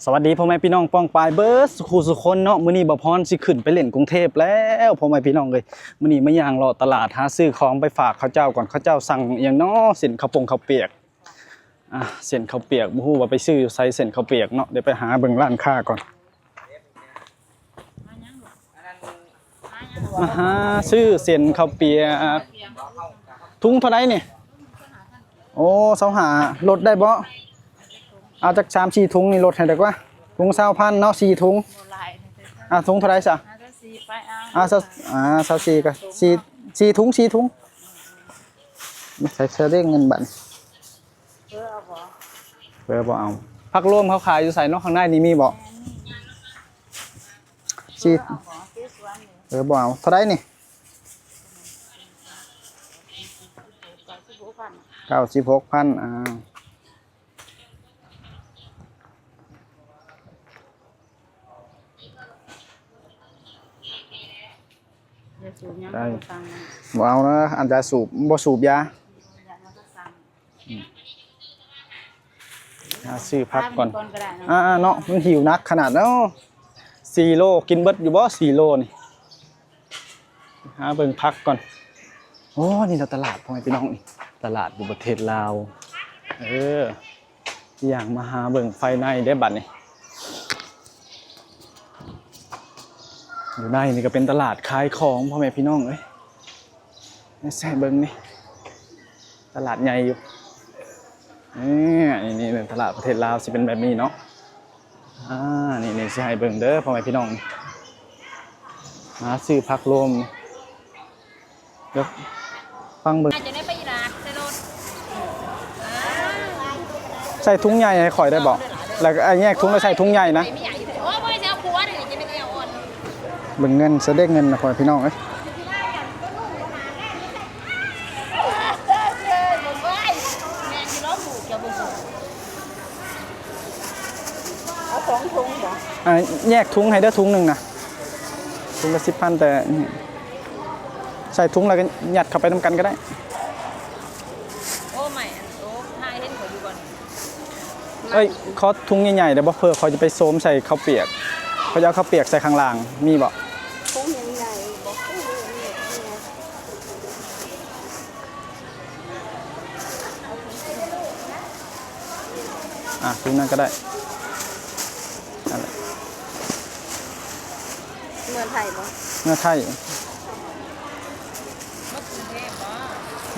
ສະຫວັດດີພໍ່ແມ່ພີ່ນ້ອງປ້ອງປາຍເບິດສູ່ຄູ່ສູ່ຄົນເນາະ. ມື້ນີ້ບ່າວພອນຊິຂຶ້ນໄປເລ່ນກຸງເທບແລ້ວພໍ່ແມ່ພີ່ນ້ອງເອີຍ. ມື້ນີ້ມາຍ່າງເລາະຕະຫຼາດຫາຊື້ຂອງໄປຝາກເຂົາເຈົ້າກ່ອນ. ເຂົາເຈົ້າສັ່ງອີຫຍັງເນາະ? ເສັ້ນເຂົ້າປົງເຂົ້າປຽກ. ອ່າ ເສັ້ນເຂົ້າປຽກ ບໍ່ຮູ້ວ່າໄປຊື້ຢູ່ໃສເສັ້ນເຂົ້າປຽກເນາະ. ດຽວໄປຫາເບິ່ງຮ້ານຄ້າກ່ອນ. ມາຫາຊື້ເສັ້ນເຂົ້າປຽກ. ທຸງເທົ່າໃດນີ້? ໂອ້ ຊາວຫ້າ ລົດໄດ້ບໍ່? ເອົາຈັກສາມສີ່ທຸງນີ້ ລົດໃຫ້ດອກວ່າ. ທຸງຊາວພັນເນາະ ສີ່ທຸງ. ອ່າ ທຸງເທົ່າໃດຊະ? ອ່າ ຊາວສີ່ ກະສີ່ ສີ່ທຸງ ສີ່ທຸງ. ໃສ່ເສື້ອເດ້ງເງິນບັດ. ເອີ ເອົາບໍ່? ເອີ ບໍ່ເອົາ. ຜັກລວມເຂົາຂາຍຢູ່ໃສເນາະ? ຂ້າງໃນນີ້ມີບໍ່? ແມ່ນ ມີ. ຊິ ເອົາບໍ່? ຊື້ສວນນີ້. ເອີ ບໍ່ເອົາ. ເທົ່າໃດນີ້? ເກົ້າສິບຫົກພັນ. ເກົ້າສິບຫົກພັນ. ອ່າ ຢາສູບຫຍັງ ໄດ້ ກໍບໍ່ສັ່ງ. ບໍ່ເອົານະ ອັນຢາສູບ ບໍ່ສູບຢາ. ຢາກໍບໍ່ສັ່ງ. ອືມ ຫາຊື້ຜັກກ່ອນ ຫາມັນກ່ອນກໍໄດ້ເນາະ. ອ່າໆ ເນາະ ມັນຫິວໜັກຂະໜາດເນາະ. ສີ່ໂລ ກິນເບິດຢູ່ບໍ່ ສີ່ໂລນີ້? ຫາເບິ່ງຜັກກ່ອນ. ໂອ້ ນີ້ລະຕະຫຼາດ ພໍ່ແມ່ພີ່ນ້ອງ ນີ້ຕະຫຼາດຢູ່ປະເທດລາວ. ເອີ ຍ່າງມາຫາເບິ່ງພາຍໃນເດ້ບັດນີ້. ຢູ່ໃນນີ້ກໍເປັນຕະຫຼາດຂາຍຂອງ ພໍ່ແມ່ພີ່ນ້ອງເອີຍ. ໃຫ້ເບິ່ງນີ້ ຕະຫຼາດໃຫຍ່ຢູ່. ນີ້ ນີ້ ນີ້ ຕະຫຼາດປະເທດລາວຊິເປັນແບບນີ້ເນາະ. ອ່າ ນີ້ ນີ້ ຊິໃຫ້ເບິ່ງເດີພໍ່ແມ່ພີ່ນ້ອງ. ມາຊື້ຜັກລວມ ດຽວຟັງເບິ່ງ. ອາດຈະໄດ້ໄປອີຫຼາໃສ່ລົດ. ໃສ່ຖົງໃຫຍ່ໃຫ້ຂ້ອຍໄດ້ບໍ່? ແລ້ວກໍແຍກຖົງ ແລ້ວໃສ່ຖົງໃຫຍ່ນະ. ໂອ້ຍ ບໍ່ໃຫ້ເອົາຜົວເດ້ ຈະເປັນແອວອ່ອນ. ເບິ່ງເງິນ ສະເດັກເງິນນະ ພໍ່ແມ່ພີ່ນ້ອງເອີຍ. ເອົາສອງຖົງບໍ່? ອ່າ ແຍກຖົງໃຫ້ເດີ ຖົງໜຶ່ງນະ ຖົງລະສິບພັນ ແຕ່ໃສ່ຖົງແລ້ວກໍຍັດເຂົ້າໄປນຳກັນກໍໄດ້. ໂອ້ ໄມ້ອັນໂຕ ຫາເຫັນເຂົາຢູ່ບໍ່ນີ້? ເອີຍ ຂໍຖົງໃຫຍ່ໆ ໄດ້ບໍ່? ເພື່ອຂ້ອຍຈະໄປໂຊມໃສ່ເຂົ້າປຽກ ຂ້ອຍຈະເອົາເຂົ້າປຽກໃສ່ຂ້າງລ່າງ ມີບໍ່? ຖົງໃຫຍ່ໆ ບໍ່? ອ່າ ທຸງນັ້ນກໍໄດ້ ນັ້ນແຫຼະ. ເມືອໄທບໍ່? ເມືອໄທ.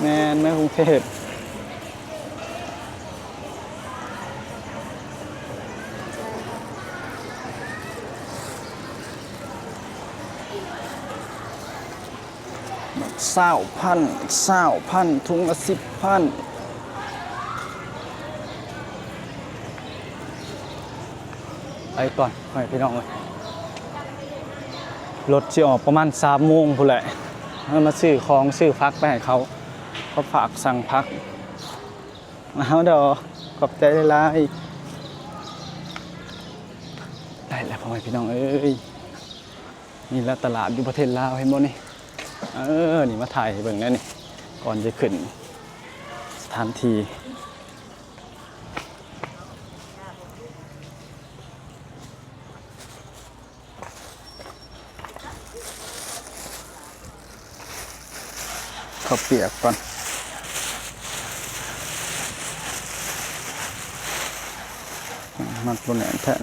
ແມ່ນ ເມືອກຸງເທບ. ຊາວພັນ ຊາວພັນ ຖົງລະສິບພັນ. ໄປກ່ອນ ພໍ່ແມ່ພີ່ນ້ອງເອີຍ. ລົດຊິອອກປະມານສາມໂມງພຸ້ນແຫຼະ. ເຮົາມາຊື້ຂອງ ຊື້ຜັກໄປໃຫ້ເຂົາ ເຂົາຝາກສັ່ງຜັກ. ເອົາດອກ ຂອບໃຈຫຼາຍໆ. ໄດ້ແລ້ວ ພໍ່ແມ່ພີ່ນ້ອງເອີຍ. ນີ້ລະຕະຫຼາດຢູ່ປະເທດລາວ ເຫັນບໍ່ນີ້? ເອີ ນີ້ມາຖ່າຍໃຫ້ເບິ່ງແດ່ນີ້ ກ່ອນຈະຂຶ້ນສະຖານທີ່. ເຂົ້າປຽກກ່ອນ ມັດບໍ່ແໜ້ນແທ້. ດ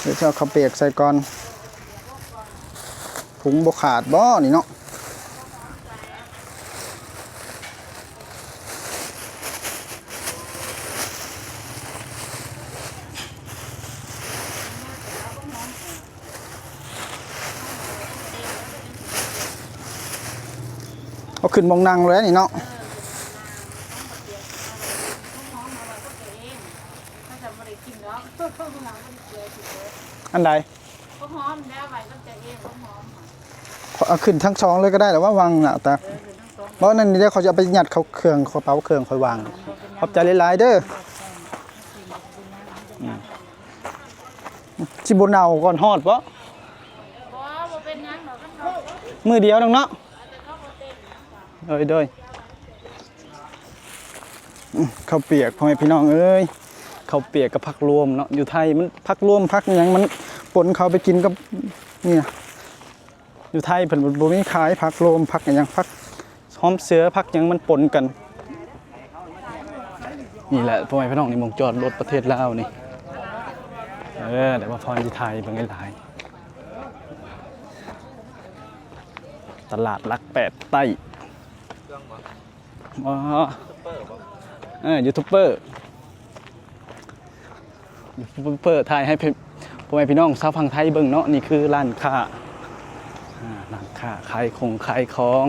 ຽວຈະເອົາເຂົ້າປຽກໃສ່ກ່ອນ. ຖົງບໍ່ຂາດບໍ່ນີ້ເນາະ? ເອົາຂຶ້ນໝ່ອງນັ່ງແລ້ວນີ້ເນາະ. ອັນໃດ? ເອົາຂຶ້ນທັງສອງເລີຍກໍໄດ້ ແຕ່ວ່າວາງໜ້າຕາ. ເອີ ຂຶ້ນທັງສອງ ບໍ່ ນັ້ນນີ້ເດ້ ຂ້ອຍຈະເອົາໄປຍັດເຂົ້າເຄື່ອງ ກະເປົາເຄື່ອງຂ້ອຍວາງ. ເອີ ບໍ່ເປັນຫຍັງ ຂອບໃຈຫຼາຍໆເດີ. ອືມ ຊິບໍ່ເນົ່າກ່ອນຮອດບໍ່? ບໍ່ ບໍ່ເປັນຫຍັງດອກ ມື້ດຽວໜຶ່ງເນາະ. ແຕ່ເຂົາບໍ່ ໂດຍ ໂດຍ ອືມ ເຂົ້າປຽກ ພໍ່ແມ່ພີ່ນ້ອງເອີຍ ເຂົ້າປຽກກັບຜັກລວມເນາະ. ຢູ່ໄທມັນ ຜັກລວມ ຜັກຫຍັງມັນປົນເຂົ້າໄປກິນກັບນີ້ນະ. ຢູ່ໄທເພິ່ນບໍ່ມີຂາຍຜັກລວມ ຜັກຫຍັງ ຜັກຫອມເສືອ ຜັກຫຍັງມັນປົນກັນ. ນີ້ແຫຼະ ພໍ່ແມ່ພີ່ນ້ອງ ນີ້ໝ່ອງຈອດລົດປະເທດລາວນີ້. ເອີ ແຕ່ວ່າພອນຊິຖ່າຍເບິ່ງຫຼາຍໆ ຕະຫຼາດຫຼັກແປດໃຕ້. ບໍ່ ເອີ ຢູທູບເບີ ຢູທູບເບີຖ່າຍໃຫ້ ພໍ່ແມ່ພີ່ນ້ອງຊາວຝັ່ງໄທເບິ່ງເນາະ. ນີ້ຄືຮ້ານຄ້າ ອ່າ ຮ້ານຄ້າຂາຍຄົງຂາຍຂອງ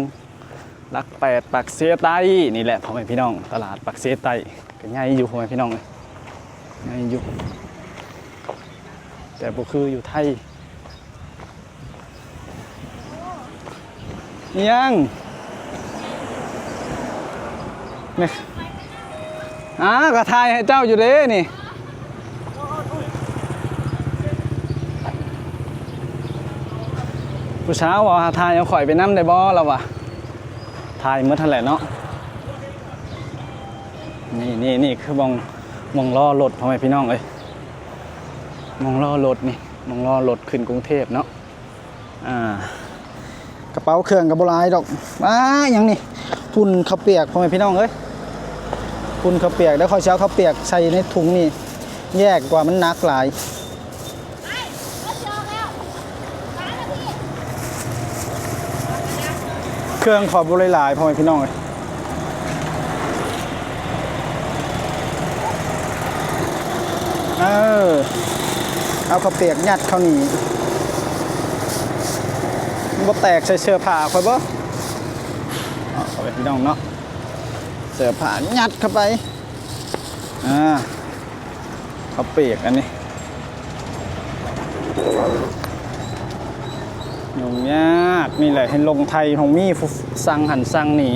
ຫຼັກແປດ ປາກເຊໃຕ້ນີ້ແຫຼະ ພໍ່ແມ່ພີ່ນ້ອງ. ຕະຫຼາດປາກເຊໃຕ້ກໍໃຫຍ່ຢູ່ ພໍ່ແມ່ພີ່ນ້ອງເອີຍ ໃຫຍ່ຢູ່ ແຕ່ບໍ່ຄືຢູ່ໄທ. ອີຫຍັງ? ແມ່ ອ້າ ກໍຖ່າຍໃຫ້ເຈົ້າຢູ່ເດ້ນີ້. ຜູ້ສາວວ່າ ຖ່າຍເອົາຂ້ອຍໄປນຳໄດ້ບໍ່? ລາວວ່າ ຖ່າຍໝົດຫັ້ນແຫຼະເນາະ. ນີ້ ນີ້ ນີ້ຄືໝ່ອງ ໝ່ອງລໍ້ລົດ ພໍ່ແມ່ພີ່ນ້ອງເອີຍ ໝ່ອງລໍ້ລົດນີ້ ໝ່ອງລໍ້ລົດຂຶ້ນກຸງເທບເນາະ. ອ່າ ກະເປົາເຄື່ອງກໍບໍ່ຫຼາຍດອກ. ອ້າ ຫຍັງນີ້? ຝຸ່ນເຂົ້າປຽກ ພໍ່ແມ່ພີ່ນ້ອງເອີຍ ຝຸ່ນເຂົ້າປຽກ. ດຽວຂ້ອຍຊິເອົາເຂົ້າປຽກໃສ່ໃນຖົງນີ້ ແຍກກວ່າ ມັນໜັກຫຼາຍ. ເຄື່ອງຂອບບໍ່ຫຼາຍໆ ພໍ່ແມ່ພີ່ນ້ອງເອີຍ. ເອີ ເອົາເຂົ້າປຽກຍັດເຂົ້ານີ້ ມັນບໍ່ແຕກໃສ່ເສື້ອຜ້າຂ້ອຍບໍ່? ເອົາເຂົ້າໄປ ພີ່ນ້ອງເນາະ ເສື້ອຜ້າຍັດເຂົ້າໄປ. ອ່າ ເຂົ້າປຽກອັນນີ້ ຫຍຸ້ງຍາກ. ນີ້ແຫຼະ ເຫັນລົງໄທ ຫົງມີສັ່ງຫັ້ນສັ່ງນີ້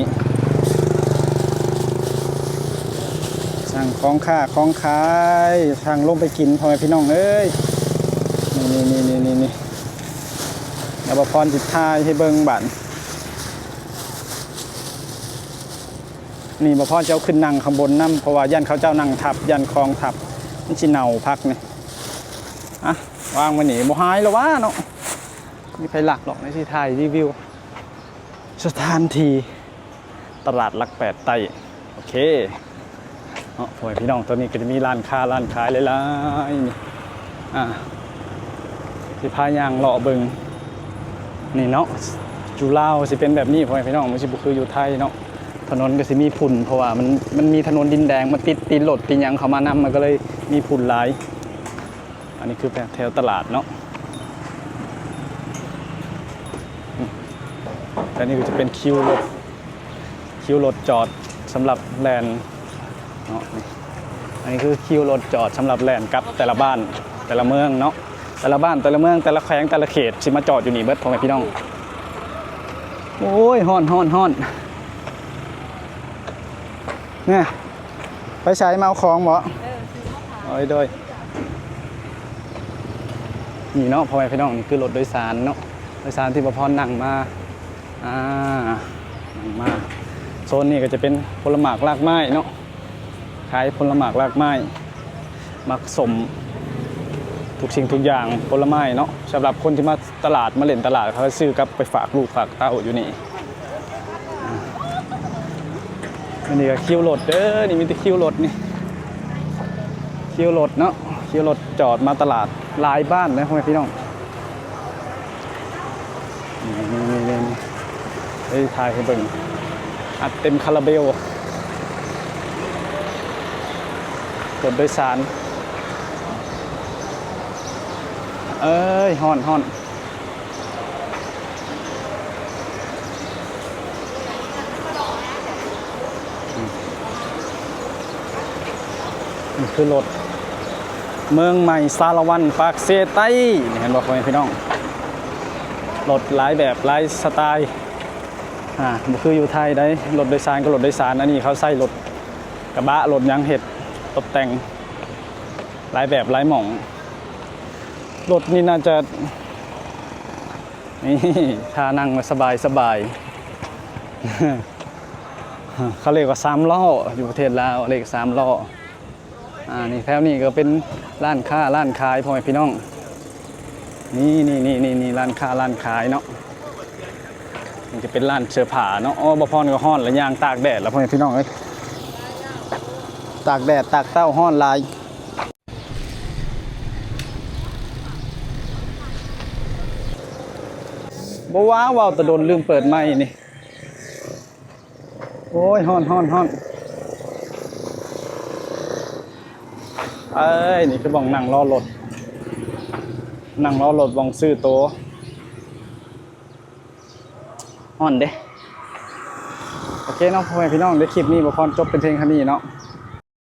ສັ່ງຂອງຄ້າຂອງຂາຍ ສັ່ງລົງໄປກິນ ພໍ່ແມ່ພີ່ນ້ອງເອີຍ. ນີ້ໆໆໆໆ ດຽວບ່າວພອນຊິຖ່າຍໃຫ້ເບິ່ງບາດ. ນີ້ບ່າວພອນຈະເອົາຂຶ້ນນັ່ງຂ້າງບົນນຳ ເພາະວ່າຢ້ານເຂົາເຈົ້ານັ່ງທັບ ຢ້ານຂອງທັບ ມັນຊິເນົ່າຜັກນີ້. ອ່ະ ວາງໄວ້ນີ້ ບໍ່ຫາຍແລ້ວຫວາເນາະ ມີໃຜລັກດອກ. ໃນຊິຖ່າຍຣີວິວສະຖານທີ່ຕະຫຼາດຫຼັກແປດໃຕ້. ໂອເຄເນາະ ພໍ່ແມ່ພີ່ນ້ອງ ຕອນນີ້ກໍຈະມີຮ້ານຄ້າຮ້ານຂາຍຫຼາຍໆນີ້. ອ່າ ຊິພາຍ່າງເລາະເບິ່ງນີ້ເນາະ ຢູ່ລາວຊິເປັນແບບນີ້ ພໍ່ແມ່ພີ່ນ້ອງ ມັນຊິບໍ່ຄືຢູ່ໄທເນາະ. ຖະໜົນກໍຊິມີຝຸ່ນ ເພາະວ່າມັນ ມັນມີຖະໜົນດິນແດງມາຕິດ ຕິດລົດຕິດຫຍັງເຂົ້າມານຳ ມັນກໍເລີຍມີຝຸ່ນຫຼາຍ. ອັນນີ້ຄືແຖວຕະຫຼາດເນາະ ແຕ່ນີ້ກໍຈະເປັນຄິວລົດ ຄິວລົດຈອດສຳລັບແລ່ນເນາະ. ອັນນີ້ຄືຄິວລົດຈອດສຳລັບແລ່ນກັບແຕ່ລະບ້ານແຕ່ລະເມືອງເນາະ ແຕ່ລະບ້ານແຕ່ລະເມືອງ ແຕ່ລະແຂວງແຕ່ລະເຂດ ຊິມາຈອດຢູ່ນີ້ເບິດ ພໍ່ແມ່ພີ່ນ້ອງ. ໂອ້ຍ ຮ້ອນ ຮ້ອນ ຮ້ອນ ແນ່ ໄປໃສ ມາເອົາຂອງບໍ? ເອີ ໂດຍ ໂດຍ ນີ້ເນາະ ພໍ່ແມ່ພີ່ນ້ອງ ນີ້ຄືລົດໂດຍສານເນາະ ໂດຍສານທີ່ບ່າວພອນນັ່ງມາ. ອ່າ ມາໂຊນນີ້ກໍຈະເປັນຜົນລະໝາກລາກໄມ້ເນາະ ຂາຍຜົນລະໝາກລາກໄມ້ ໝາກສົ້ມ ທຸກສິ່ງທຸກຢ່າງ ຜົນລະໄມ້ເນາະ. ສຳລັບຄົນທີ່ມາຕະຫຼາດ ມາຫຼິ້ນຕະຫຼາດ ເຂົາຊື້ກັບໄປຝາກລູກຝາກເຕົ້າຢູ່ນີ້. ອັນນີ້ກໍຄິວລົດເດີ ນີ້ມີແຕ່ຄິວລົດນີ້ ຄິວລົດເນາະ ຄິວລົດຈອດມາຕະຫຼາດ ຫຼາຍບ້ານເດ້ ພໍ່ແມ່ພີ່ນ້ອງ. ນີ້ໆໆ ເອີຍ ຖ່າຍໃຫ້ເບິ່ງ ອັດເຕັມຄາລາເບວ ລົດໂດຍສານ. ເອີຍ ຮ້ອນ ຮ້ອນ. ນີ້ຄືລົດເມືອງໃໝ່ສາລະວັນ ປາກເຊໃຕ້ ນີ້ເຫັນບໍ່ ພໍ່ແມ່ພີ່ນ້ອງ? ລົດຫຼາຍແບບຫຼາຍສະໄຕລ໌ ອ່າ ບໍ່ຄືຢູ່ໄທໃດ໋ ລົດໂດຍສານກໍລົດໂດຍສານ ອັນນີ້ເຂົາໃຊ້ລົດກະບະ ລົດຫຍັງເຮັດຕົບແຕ່ງ ຫຼາຍແບບຫຼາຍໝ່ອງ. ລົດນີ້ໜ້າຈະ ນີ້ ທ່ານັ່ງສະບາຍສະບາຍ. ເຂົາເອີ້ນວ່າສາມລໍ້ ຢູ່ປະເທດລາວເອີ້ນສາມລໍ້. ອ່າ ນີ້ແຖວນີ້ກໍເປັນຮ້ານຄ້າຮ້ານຂາຍ ພໍ່ແມ່ພີ່ນ້ອງ. ນີ້ ນີ້ ນີ້ ນີ້ ນີ້ ຮ້ານຄ້າຮ້ານຂາຍເນາະ. ນີ້ຈະເປັນຮ້ານເສື້ອຜ້າເນາະ. ໂອ້ ບ່າວພອນກໍຮ້ອນລະ ຍ່າງຕາກແດດລະ ພໍ່ແມ່ພີ່ນ້ອງເອີຍ. ຕາກແດດຕາກເຕົາ ຮ້ອນຫຼາຍ. ບໍ່ວ່າ ເວົ້າແຕ່ດົນລືມເປີດໄມນີ້. ໂອ້ຍ ຮ້ອນ ຮ້ອນ ຮ້ອນ. ເອີຍ ນີ້ຄືບ່ອນນັ່ງລໍລົດ ນັ່ງລໍລົດບ່ອນຊື້ໂຕ. ຮ້ອນເດ້. ໂອເຄເນາະ ພໍ່ແມ່ພີ່ນ້ອງ ດຽວຄລິບນີ້ບ່າວພອນຈົບເປັນພຽງເທົ່ານີ້ເນາະ.